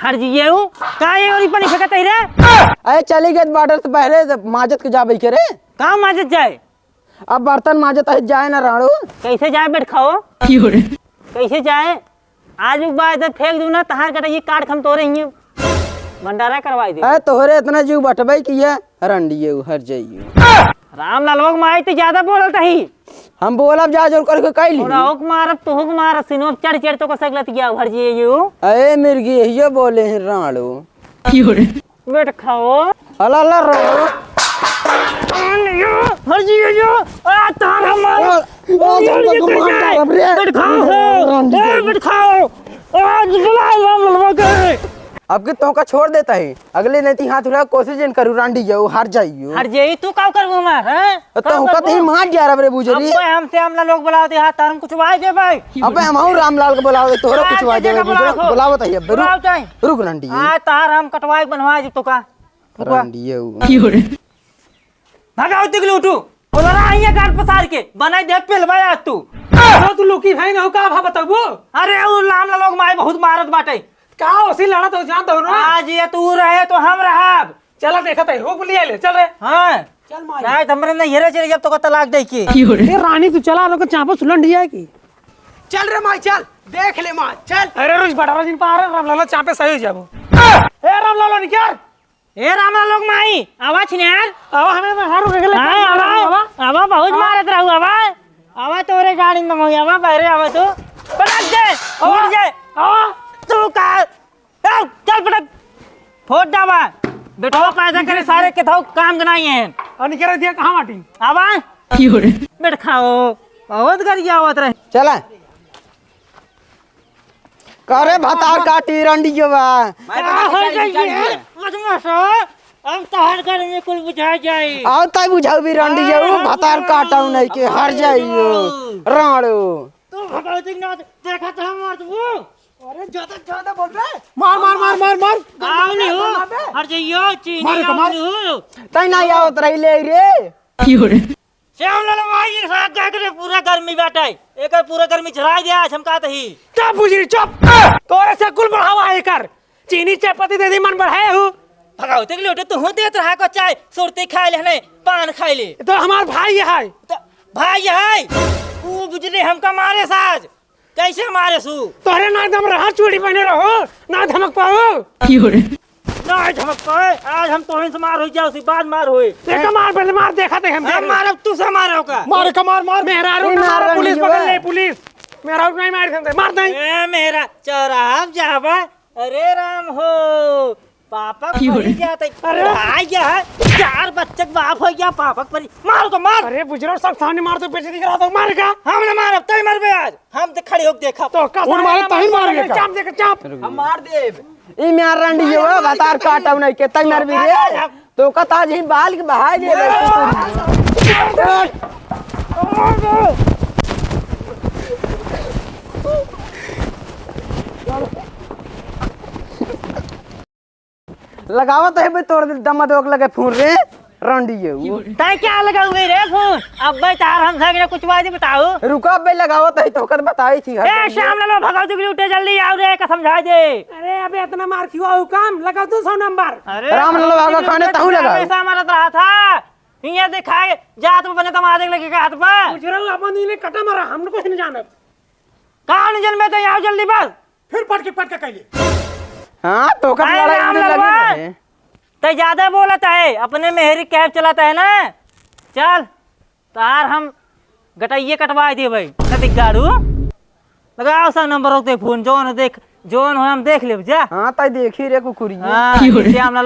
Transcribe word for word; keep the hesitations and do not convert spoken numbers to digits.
हर जिए हूँ। का ये ओरी पानी फेंकत है रे? अरे चली गए बॉर्डर से बहरे, माजत के जाबे के रे। का माजत जाए? अब बर्तन माजत है, जाए ना राणू। कैसे जाए बैठ खाओ? कैसे जाए? आज एक बार इधर फेंक दूँ ना, तहार कटा ये काट खम तोरे ही भंडारा करवाई दे। अरे तोहरे इतना जीव बटबे कि ये रंडिए हर जाइए। राम लालवा के माई तो ज्यादा बोलत ही। हम बोलब जा जोर करके कैली। और ओक मारब, तोहक मारब, सिनोप चढ़ चढ़ तो को सकलत गया हर जाइए। अरे मिर्गी ये बोले हैं राणू। बैठ खाओ। अला, अला, रो। हर जी, यो, आ, तार हमार। आ, आ, ये तू मार डालब रे। बैठ खाओ। रांडी ए, के। बैठ खाओ। आ, बुला, बुला, बुला, बुला के। अब के तोहका छोड़ देता है, अगले नहीं ती हाथ उठा कोशिश जिन करू, रांडी जाऊ, हार जाइयो। हार जाई, तू का करबू हमार, हैं? तो का तोहका करबू? तो ही मार दिया रे बुजरी। अब कोई हमसे हमला लोग बुलाओ दे, हाथ तार हम कुछ वाई दे भाई। अबे हम हूँ रामलाल के बुलाओ दे, तोहरा राम कुछ वाई के दे जगह बुलाओ बुजरी। खो। बुलावत है, अब रुक। बुलाओ चाहे। रुक रांडी। आ, तार हम कटवाई बनवाई दे तो का? रुकवा। रंडियऊ। भगाओ तिगलू उठू। बोला रहा है गाल पसार के, बनाई दे पेलवा आज तू। अरे तू लुकी भाई ना हो का भा बताबू? अरे उ लाम लोग माई बहुत मारत बाटे। का ओसी लड़त हो जान दो ना। आज ये तू रहे तो हम रहब। चला देखत है, हो बुलिया ले, चल रे। हाँ। चल माई। नहीं, हमरे नहीं हेरे चले जब तो का तलाक दे के। ए रानी तू चला, रोके चापो सुलन दिया है की? चल रे माई, चल। देख ले माई, चल। अरे रुज बड़ा रजिन पार है, राम लाला चापे सही हो जाबो। ए राम लाला निकर। ए राम लाला लोग माई, आवा छिनार। आवा हमें तो हारू के ले हाँ, आवा, आवा। आवा, बहुत हाँ। मारत रहू, आवा। आवा तोरे गाड़ी में मोई, आवा, बहरे आवा तू। पटक दे, आवा। उठ जाए। आवा। तू का, ए, चल पटक। फोड़ डावा। बेटवा पैदा करे सारे के थाऊ काम के नहीं है। और निकर दिया कहाँ बाटी? आवा। बैठ खाओ। बहुत गरिया आवत रहे। चला। करे भतार काटी रंडियो बा। मैं तो आ, लेके हर चल, जाइए। चल, चल। मत मसो, हम तोहर घर में कुल बुझा जाई। आओ ताई बुझाऊ भी रंडियो, हाँ, भतार हाँ। काटाऊ नहीं के, हर जाइयो। राणो। तू भगवती ना देखा तो हम मार दूँ। अरे ज्यादा, ज्यादा बोल रहे। मार, मार, मार, मार, मार। आओ नहीं हो, हर जाइयो, चीनी मार, आओ मार। नहीं हो। ताई ना आवत रही ले रे। श्याम लाला माई एक साथ जाके देख, पूरा गर्मी बाटे। एकर पूरा गर्मी झरा गया, झमकात ही। चुप बुजरी, चुप। तोरे से कुल बढ़ावा है एकर। चीनी चाय पत्ती दे दी, मन बढ़ाए हूँ। भगावते के लोटे तू देत रहा को चाय, सुरती खाए ले, हने पान खाए ले। तो हमार भाई है। तो भाई है। वो बुजरे हमका मारे साज। कैसे मारे सु? तोहरे ना एकदम रहा चूड़ी पहने रहो, ना धमक पाओ। की हो रे? ना धमक पाए, आज हम तोहन से मार हो जाओ, उसी बाद मार होए। एक मार पहले मार देखा थे हम। हम मारब, तू से मारो का? मार का मार, मार। मेहरारू ए, ना मार मारो, पुलिस रंडी पकड़ बा। ले, पुलिस। मेहरारू नहीं मार सकते, मार नहीं। ए, मेहरा चौराहा जाबा। अरे राम हो, पापक की हो परी रे? जात है। अरे। भाई, यह है, चार बच्चे के बाप हो गया, पापक परी। मारो तो मार। अरे बुजरो, सब सामने मार तो बेइज्जती करा दो, मार का? हम ना मारब, तई मरबे आज। हम तो खड़े होके देखब। तो का उन मारे सामने तही मार मार के का? चाप दे के चाप। हम मार देब। ई मार रंडी हो, भतार काटब नहीं के, तई मरबी रे। तो का ताज ही बाल के बहाए दे। लगावत है बे तोर दमा दोक लगे फोन रे, रंडी ये वो। तै क्या लगाऊ गई रे फोन? अब बे तार हम संग कुछ बात बताओ। रुका बे, लगावत है तो कद बताई थी। ए, श्याम लालो, भगवती के लूटे, जल्दी आओ रे, का समझा दे। अरे अबे इतना मार क्यों आओ काम? लगाओ तू सौ नंबर। अरे, राम लालो आगा खाने तहु लगाओ। हमेशा मारत रहा था। हिया दिखाए, जात में बने तमादे लगे का हाथ पर। बुजरो अपन इन्हें कटा मारा, हम कुछ नहीं जानत। कहाँ नहीं जन्मे तो आओ जल्दी बस। फिर पटके पटके कैले। हाँ, तो कब अरे लड़ाई राम में लगे लल्लुआ, रहे? तै ज्यादा बोलत है, अपने मेहरी कैब चलाता है ना। चल, तार हम गटइये कटवा दे भाई, न दिग्गाड़ू। लगाओ सा नंबर होते फोन, जौन हो देख, जौन हो हम देख लेब जा। हाँ, ताई देखी रे कुकुरिया। हाँ, श्याम लालो,